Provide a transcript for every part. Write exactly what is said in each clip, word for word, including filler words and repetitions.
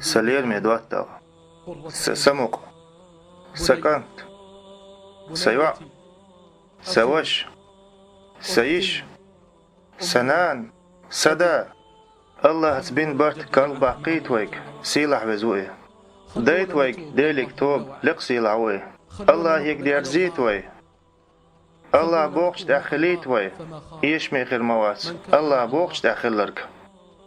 Са лераме доттагӀа, са самукъа, са кӀант, са йоӀ, са ваша, са йиша, са нана, са да. АллахӀаца бина барт карлабаккхийта вайга, сийлахь веза ву И. Дайта вайга Делега тоба, лекха сийлахь ву И. АллахӀе дерзийта вай. АллахӀ бохучу тӀехь хилийта вай, эшаме хир ма вац АллахӀ бохучу тӀехь хилларг.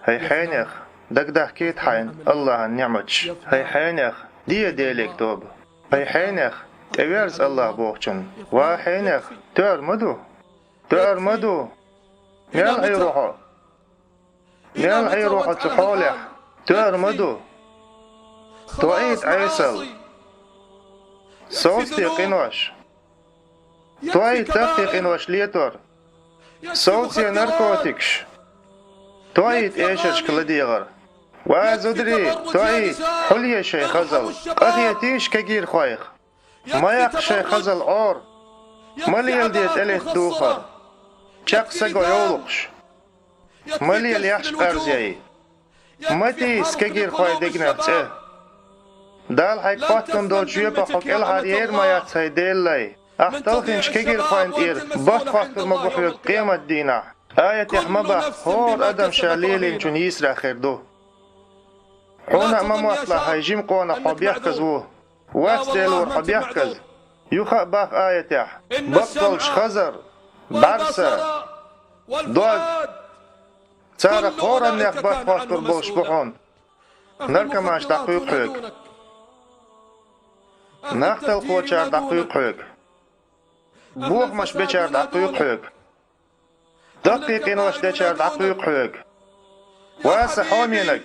ХӀай хьенех, дагадахкийта хьайна АллахӀан ниӀматаш. ХӀай хьенех, де Делега тоба. ХӀай хьенех, тӀеверза АллахӀ бохучунна. Ва хьенех, тоьар ма ду! Тоьар ма ду! Мел Ӏийр ву хьо! Мел Ӏийр ву хьо цу хьолехь! Тоьар ма ду! ТоӀийта Ӏесалла! Совцаде къинош! ТоӀийта тахтий къинош летор! Совце наркотикаш! ТоӀийта эшаршка ладегӀар! Ва зударий, тоӀийта, хьулъе шайн хазалла! Къахетийша кегийрхойх! Ма яккха шайн хазалла Ӏора! Ма леладе тӀелетта духар! Чекх саго йовлакхаш! Ма лела яхьаш къарзъяй! Ма тийса кегийрхойн дегнех цӀе! Дала хьайга хоттун долчу жоьпах хьо кӀелхьаръер ма яц, хӀай Делан лай! Ахь талхинчу кегийрхойн тӀера барт хоттур ма бу хьоьга къематдийнахь. Аятехь ма боху, хӀора адам ша лелийначун йийсарехь хир ду. Хьуна а ма мотталахь, хӀай жима къонах, хьо бехказа ву. Вац Делора хьо бехказа. Юха а боху аятехь: бакъдолчу хазар, бӀаьрса, дог. Царах хӀораннех барт хоттур болуш бу хьуна. Наркоманаш дӀакхуьйкху хьоьга. Нах талхочара дӀакхуьйкху хьоьга. Бохамаш бечара дӀакхуьйкху хьоьга. Даккхий къинош дечара дӀакхуьйкху хьоьга. Ва сан хьоменаг!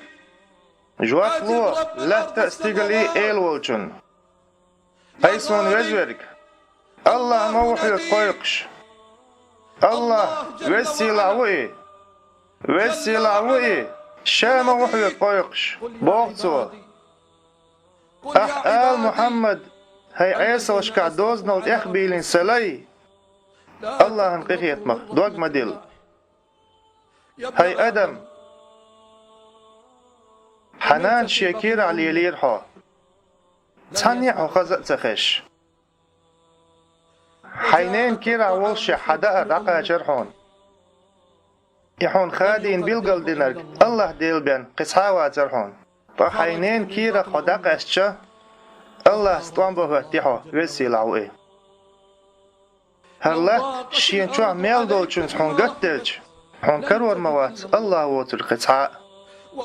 Жоп ло лаьтта а, стигала а Эла волчунна. ХӀай суна везверг! АллахӀ ма ву хьоьга кхойкхуш! АллахӀ, Веза Сийлахь ву И! Веза Сийлахь ву И! Ша ма ву хьоьга кхойкхуш! Боху Цо. Ахь ала, Мухьаммад, хӀай Ӏесалшкахь дозанал тӀехбийлина сан лай! АллахӀан къинхетамах дог ма дилла. ХӀай адам! Хьан нана шен кийрахь лелийра хьо. Цхьанне а хьо хаза а ца хезаш. Хьайн ненан кийрахь волушшехь хьан даар дӀакхачара хьуна. И хьуна хадийна билгалдинарг АллахӀ Дела бен кхин цхьа а вацара хьуна. Ткъа хьайн ненан кийрахь хьо дӀакъаьстича, АллахӀца тӀом бан хӀоьттий хьо, Веза Сийлахь ву И. ХӀара латта шен чохь мел долчуьнца хьуна гатделча, хьуна карор ма вац АллахӀ воцург кхин цхьа а.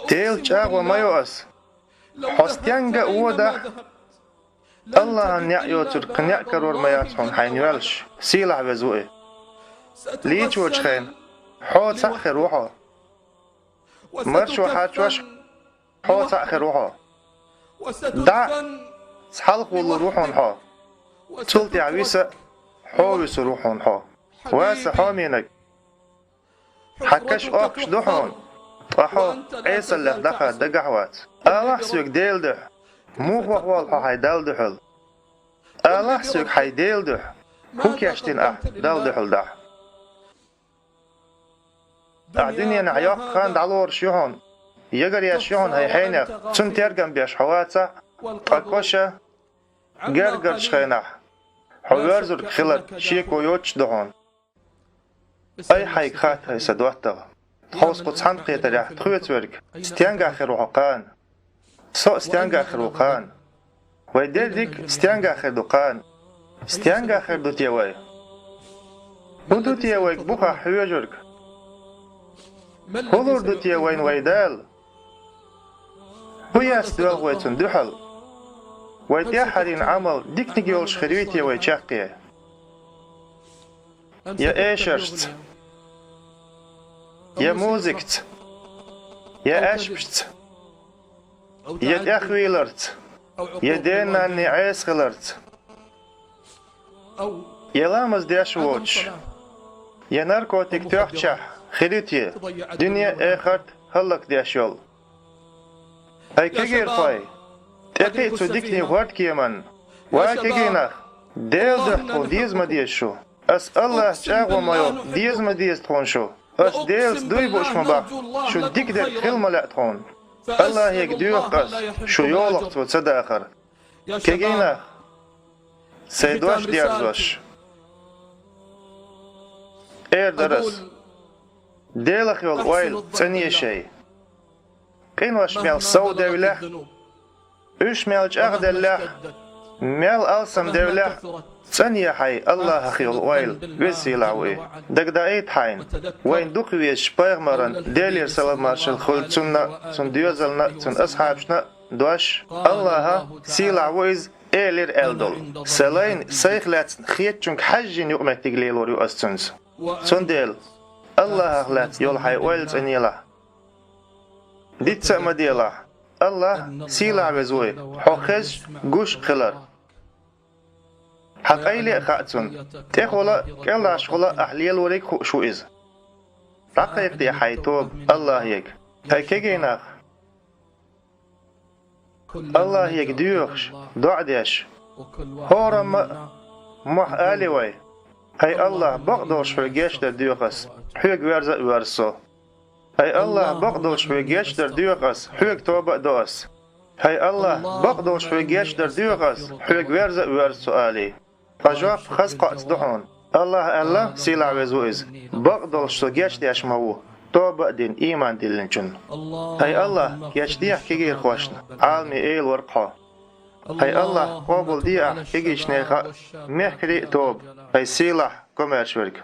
Делаца чӀагӀо ма йо ас. Хьо стенга а водахь, АллахӀан неӀ йоцург кхин неӀ карор ма яц хьуна хьайна йоьллуш, сийлахь веза ву И. Лийчочу хенахь хьо цхьаъ хир ву хьо. Маршо хьарчош хьо цхьаъ хир ву хьо. ДӀа цхьалха вуллур ву хьуна хьо. Цул тӀаьхьа виса а хьо вуьсур ву хьуна хьо. Ва сан хьоменаг! Хьан каш охкуш ду хьуна, ткъа хьо Ӏесаллех дӀахада дагахь а вац. Алахь соьга Делан дуьхьа, муха ваха воллу хьо хьайн Далла дуьхьал? Алахь соьга хьайн Делан дуьхьа, хӀун кечдина ахь Далла дуьхьал дахь? Ахь дуьненахь йоккха хан дӀалоруш ю хьуна, ягар еш ю хьуна хьайн хьенех, цунна тергам беш хьо вацахь а, ткъа коша гергарчу хенахь хьо воьрзург хиларг шеко йоцуш ду хьуна. Ай хьайга хатта, хӀай сан доттагӀа, тховса кху цхьана кхетарехь тхоьца верг стенгахь хир ву хьо кхана? Со а стенгахь хир ву кхана? Вай дерриг а стенгахь хир ду кхана? Стенгахь хир ду те вай? ХӀун ду те вайга бухахь хьоьжург? ХӀун лур ду те вайна вай Дала? ХӀун яц доьлху вай цунна дуьхьал? Вай тӀаьххьарийн Ӏамал диканиг йолуш хир юй те вай чаккхе? Я эшаршца, я музыкаца, я аьшпашца, я тӀехвийларца, я ден-нанний Ӏеса хиларца, я ламаз деш воцуш, я наркотик тоьхчахь хир ю те дуьне а, эхарт а хӀаллакдеш йолу? ХӀай кегийрхой, тӀекхиа цу диканийн хӀордкеманна! Ва кегий нах, Делан дуьхьа тхуна деза ма деза шу! Ас Аллахьца чӀагӀо ма йо, деза ма деза тхуна шу! Ас Делаца дуй бууш ма баха, шу дика дерг хила ма лаьа тхуна! Аллахьега доьху ас, шу йолахь цо ца дахар. Кегий нах, сайн дош дерзош, эр дар ас: Делах йолу ойла цӀанъе шайн. Къинош мел сов девллехь, уьш мел чӀагӀделлехь, мел алсам девллехь, цӀанъе хьайн Аллахьах йолу ойла, веза сийлахь ву И. Дагадаийта хьайна, вайна дукха везачу пайхамаран, Делера салам-маршалла хуьлда цунна, цуьнан доьзална, цуьнан асхьабашна а дош: Аллахь, сийлахь ву Иза, элира аьлла долу. Сан лайна сайх лаьцна хетачуьнга хьаьжжина юкъаметтиг лелор ю ас цуьнца. Цундела Аллахьах лаьцна йолу хьайн ойла цӀанъелахь. Дицца а ма делахь, Аллахь, сийлахь веза ву И, хьо хезча гуш а хилар. Хьан къайле а хаьа Цунна, тӀехула а, кӀелхьашхула а Ахь лелориг а хууш ву Иза. ДӀакхайкхаде хьайн тоба Аллахьега. ХӀай кегий нах, Аллахьега доьхуш, доӀа деш, хӀорамма а мохь алий вай: «ХӀай Аллахь, бакъдолуш Хьоьга гечдар доьху ас, Хьоьга верза а воьрзу со. ХӀай Аллахь, бакъдолуш Хьоьга гечдар доьху ас, Хьоьга тоба а до ас. ХӀай Аллахь, бакъдолуш Хьоьга гечдар доьху ас, Хьоьга верза а воьрзу со», — алий. Ткъа жоп хаза кхоаца ду хьуна. Аллахьа аьлла, сийлахь веза ву Иза: «Бакъдолуш Со гечдеш ма ву тоба а дина, ийман диллинчунна». ХӀай Аллахь, гечдехьа кегийрхошна, Ӏаламийн Эла вара-кх Хьо. ХӀай Аллахь, къобалде Ахь кегийчу нехан а, мехкарийн а тоба, хӀай сийлахь, комаьрша верг.